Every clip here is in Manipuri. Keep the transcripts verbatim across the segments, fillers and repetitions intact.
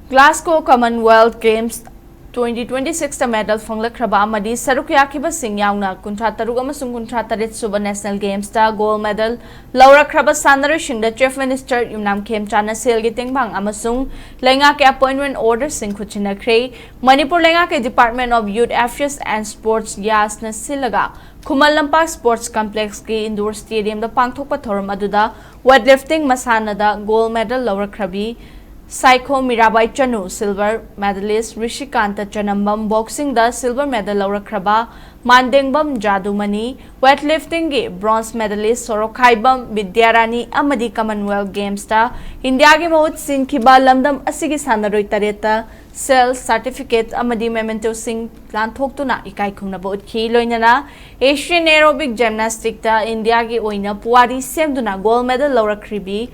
Glasgow Commonwealth Games twenty twenty-six ꯇ medal ꯐꯪꯂꯛꯈ꯭ꯔꯕ ꯑꯃꯗꯤ ꯁꯔꯨꯛ ꯌꯥꯈꯤꯕꯁꯤꯡ ꯌꯥꯎꯅ ꯀꯨꯟꯊ꯭ꯔꯥ ꯇꯔꯨꯛ ꯑꯃꯁꯨꯡ ꯀꯨꯟꯊ꯭ꯔꯥ ꯇꯔꯦꯠ ꯁꯨꯕ National Games ꯇ gold medal ꯂꯧꯔꯛꯈ꯭ꯔꯕ ꯁꯥꯟꯅꯔꯣꯏꯁꯤꯡꯗ Chief Minister ꯌꯨꯝꯅꯥꯝ ꯈꯦꯝꯆꯥꯟꯅ ꯁꯦꯜꯒꯤ ꯇꯦꯡꯕꯥꯡ ꯑꯃꯁꯨꯡ ꯂꯩꯉꯥꯛꯀꯤ appointment order ꯁꯤꯡ ꯈꯨꯠꯁꯤꯟꯅꯈ꯭ꯔꯦ꯫ ꯃꯅꯤꯄꯨꯔ ꯂꯩꯉꯥꯛꯀꯤ Department of Youth Affairs and Sports, YASNA ꯁꯤꯜꯂꯒ ꯈꯨꯃꯟ ꯂꯝꯄꯥꯛ Sports Complex ꯀꯤ indoor stadium ꯗ ꯄꯥꯡꯊꯣꯛꯄ ꯊꯧꯔꯝ ꯑꯗꯨꯗ weightlifting ꯃꯁꯥꯟꯅꯗ gold medal ꯂꯧꯔꯛꯈ꯭ꯔꯕꯤ Saikhom Mirabai Chanu, silver medalist ꯔꯤꯁꯤꯀꯥꯟꯇ ꯆꯅꯝꯕꯝ, boxing ꯗ silver medal ꯂꯧꯔꯛꯈ꯭ꯔꯕ ꯃꯥꯟꯗꯦꯡꯕꯝ ꯖꯥꯗꯨꯃꯅꯤ, weightlifting ꯒꯤ bronze medalist ꯁꯣꯔꯣꯛꯈꯥꯏꯕꯝ ꯕꯤꯗ꯭ꯌꯥꯔꯥꯅꯤ ꯑꯃꯗꯤ Commonwealth Games ꯇ ꯏꯟꯗꯤꯌꯥꯒꯤ ꯃꯍꯨꯠ ꯁꯤꯟꯈꯤꯕ ꯂꯝꯗꯝ ꯑꯁꯤꯒꯤ ꯁꯥꯟꯅꯔꯣꯏ ꯇꯔꯦꯠꯇ ꯁꯦꯜ, certificate ꯑꯃꯗꯤ memento ꯁꯤꯡ ꯂꯥꯟꯊꯣꯛꯇꯨꯅ ꯏꯀꯥꯏ ꯈꯨꯝꯅꯕ ꯎꯠꯈꯤ꯫ ꯂꯣꯏꯅꯅ Asian Aerobic Gymnastic ꯇ ꯏꯟꯗꯤꯌꯥꯒꯤ ꯑꯣꯏꯅ ꯄꯨꯋꯥꯔꯤ ꯁꯦꯝꯗꯨꯅ gold medal ꯂꯧꯔꯛꯈ꯭ꯔꯤꯕꯤ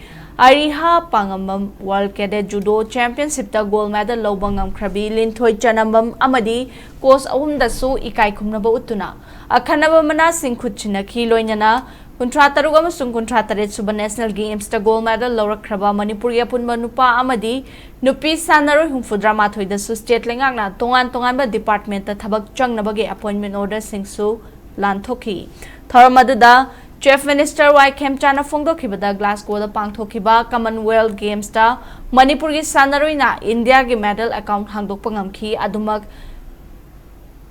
ꯑꯔꯤꯍꯥ ꯄꯥꯉꯝꯕꯝ World Cadet Judo Championship ꯇ gold medal ꯂꯧꯕ ꯉꯝꯈ꯭ꯔꯕꯤ ꯂꯤꯟꯊꯣꯏ ꯆꯅꯝꯕꯝ ꯑꯃꯗꯤ coach ꯑꯍꯨꯝꯗꯁꯨ ꯏꯀꯥꯏ ꯈꯨꯝꯅꯕ ꯎꯠꯇꯨꯅ ꯑꯈꯟꯅꯕ ꯃꯅꯥꯁꯤꯡ ꯈꯨꯠꯁꯤꯟꯅꯈꯤ꯫ ꯂꯣꯏꯅꯅ ꯀꯨꯟꯊ꯭ꯔꯥ ꯇꯔꯨꯛ ꯑꯃꯁꯨꯡ ꯀꯨꯟꯊ꯭ꯔꯥ ꯇꯔꯦꯠ ꯁꯨꯕ National Games ꯇ gold medal ꯂꯧꯔꯛꯈ꯭ꯔꯕ ꯃꯅꯤꯄꯨꯔꯒꯤ ꯑꯄꯨꯟꯕ ꯅꯨꯄꯥ ꯑꯃꯗꯤ ꯅꯨꯄꯤ ꯁꯥꯟꯅꯔꯣꯏ ꯍꯨꯝꯐꯨꯇꯔꯥ ꯃꯥꯊꯣꯏꯗꯁꯨ state ꯂꯩꯉꯥꯛꯅ ꯇꯣꯉꯥꯟ ꯇꯣꯉꯥꯟꯕ department ꯇ ꯊꯕꯛ ꯆꯪꯅꯕꯒꯤ appointment order ꯁꯤꯡꯁꯨ ꯂꯥꯟꯊꯣꯛꯈꯤ꯫ ꯊꯧꯔꯝ ꯑꯗꯨꯗ Chief Minister ꯋꯥꯏ ꯈꯦꯝꯆꯥꯅ ꯐꯣꯡꯗꯣꯛꯈꯤꯕꯗ, Glasgow ꯗ ꯄꯥꯡꯊꯣꯛꯈꯤꯕ Commonwealth Games ꯇ ꯃꯅꯤꯄꯨꯔꯒꯤ ꯁꯥꯟꯅꯔꯣꯏꯅ ꯏꯟꯗꯤꯌꯥꯒꯤ medal account ꯍꯥꯡꯗꯣꯛꯄ ꯉꯝꯈꯤ꯫ ꯑꯗꯨꯃꯛ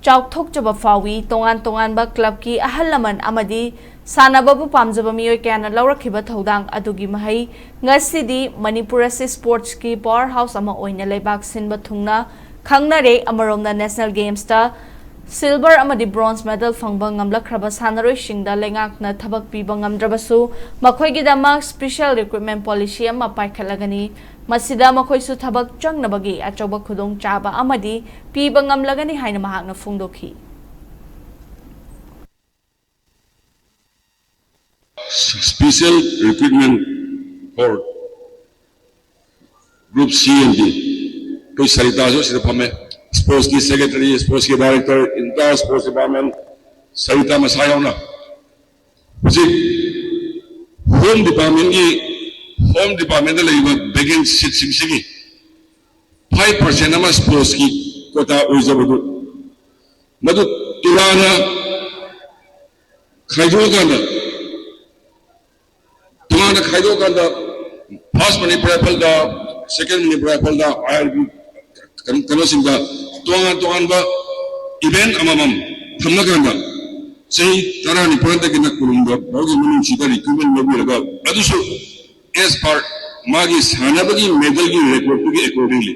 ꯆꯥꯎꯊꯣꯛꯆꯕ ꯐꯥꯎꯏ꯫ ꯇꯣꯉꯥꯟ ꯇꯣꯉꯥꯟꯕ club ꯀꯤ ꯑꯍꯜ ꯂꯃꯟ ꯑꯃꯗꯤ ꯁꯥꯟꯅꯕꯕꯨ ꯄꯥꯝꯖꯕ ꯃꯤꯑꯣꯏ ꯀꯌꯥꯅ ꯂꯧꯔꯛꯈꯤꯕ ꯊꯧꯗꯥꯡ ꯑꯗꯨꯒꯤ ꯃꯍꯩ ꯉꯁꯤꯗꯤ ꯃꯅꯤꯄꯨꯔ ꯑꯁꯤ sports ꯀꯤ power house ꯑꯃ ꯑꯣꯏꯅ ꯂꯩꯕꯥꯛ ꯁꯤꯟꯕ ꯊꯨꯡꯅ ꯈꯪꯅꯔꯦ꯫ ꯑꯃꯔꯣꯝꯗ National Games ꯇ silver ꯑꯃꯗꯤ bronze medal ꯐꯪꯕ ꯉꯝꯂꯛꯈ꯭ꯔꯕ ꯁꯥꯟꯅꯔꯣꯏꯁꯤꯡꯗ ꯂꯩꯉꯥꯛꯅ ꯊꯕꯛ ꯄꯤꯕ ꯉꯝꯗ꯭ꯔꯕꯁꯨ, ꯃꯈꯣꯏꯒꯤꯗꯃꯛ special recruitment policy ꯑꯃ ꯄꯥꯏꯈꯠꯂꯒꯅꯤ꯫ ꯃꯁꯤꯗ ꯃꯈꯣꯏꯁꯨ ꯊꯕꯛ ꯆꯪꯅꯕꯒꯤ ꯑꯆꯧꯕ ꯈꯨꯗꯣꯡꯆꯥꯕ ꯑꯃꯗꯤ ꯄꯤꯕ ꯉꯝꯂꯒꯅꯤ ꯍꯥꯏꯅ ꯃꯍꯥꯛꯅ ꯐꯣꯡꯗꯣꯛꯈꯤ꯫ Special Recruitment Board, Group C and D. ꯑꯩꯈꯣꯏ ꯁꯔꯤꯇꯥꯁꯨ ꯑꯁꯤꯗ ꯐꯝꯃꯦ꯫ Sports ꯀꯤ secretary, sports ꯀꯤ director, entire sports department, Sarita ꯃꯁꯥ ꯌꯥꯎꯅ꯫ ꯍꯧꯖꯤꯛ home department ꯀꯤ, home department ꯇ ꯂꯩꯔꯤꯕ vacant seat ꯁꯤꯡꯁꯤꯒꯤ ꯐꯥꯏꯚ ꯄꯥꯔꯁꯦꯟ ꯑꯃ ꯁ꯭ꯄꯣꯔꯠꯁꯀꯤ ꯀꯣꯇꯥ ꯑꯣꯏꯖꯕꯗꯨ, ꯃꯗꯨ ꯇꯣꯉꯥꯟꯅ ꯈꯥꯏꯗꯣꯛꯑꯀꯥꯟꯗ, ꯇꯣꯉꯥꯟꯅ ꯈꯥꯏꯗꯣꯛꯑꯀꯥꯟꯗ, ꯐꯥꯔꯁ ꯃꯅꯤꯄꯨꯔ ꯔꯥꯏꯐꯜꯗ, ꯁꯦꯀꯦꯟ ꯃꯅꯤꯄꯨꯔ ꯔꯥꯏꯐꯜꯗ, ꯑꯥꯏ ꯑꯥꯔ ꯕꯤ ꯀꯩꯅꯣ, ꯀꯩꯅꯣꯁꯤꯡꯗ ꯇꯣꯉꯥꯟ ꯇꯣꯉꯥꯟꯕ ꯏꯚꯦꯟꯠ ꯑꯃꯃꯝ ꯊꯝꯃꯀꯥꯟꯗ, ꯆꯍꯤ ꯇꯔꯥꯅꯤꯄꯥꯟꯗꯒꯤꯅ ꯀꯨꯟꯍꯨꯝꯗꯣꯏ ꯐꯥꯎꯒꯤ ꯃꯅꯨꯡꯁꯤꯗ ꯔꯤꯀ꯭ꯔꯨꯠꯃꯦꯟ ꯂꯧꯕꯤꯔꯒ, ꯑꯗꯨꯁꯨ ꯑꯦꯁ ꯄꯥꯔ ꯃꯥꯒꯤ ꯁꯥꯟꯅꯕꯒꯤ ꯃꯦꯗꯜꯒꯤ ꯔꯦꯀꯣꯔꯠꯇꯨꯒꯤ ꯑꯦꯀꯣꯔꯗꯤꯡꯂꯤ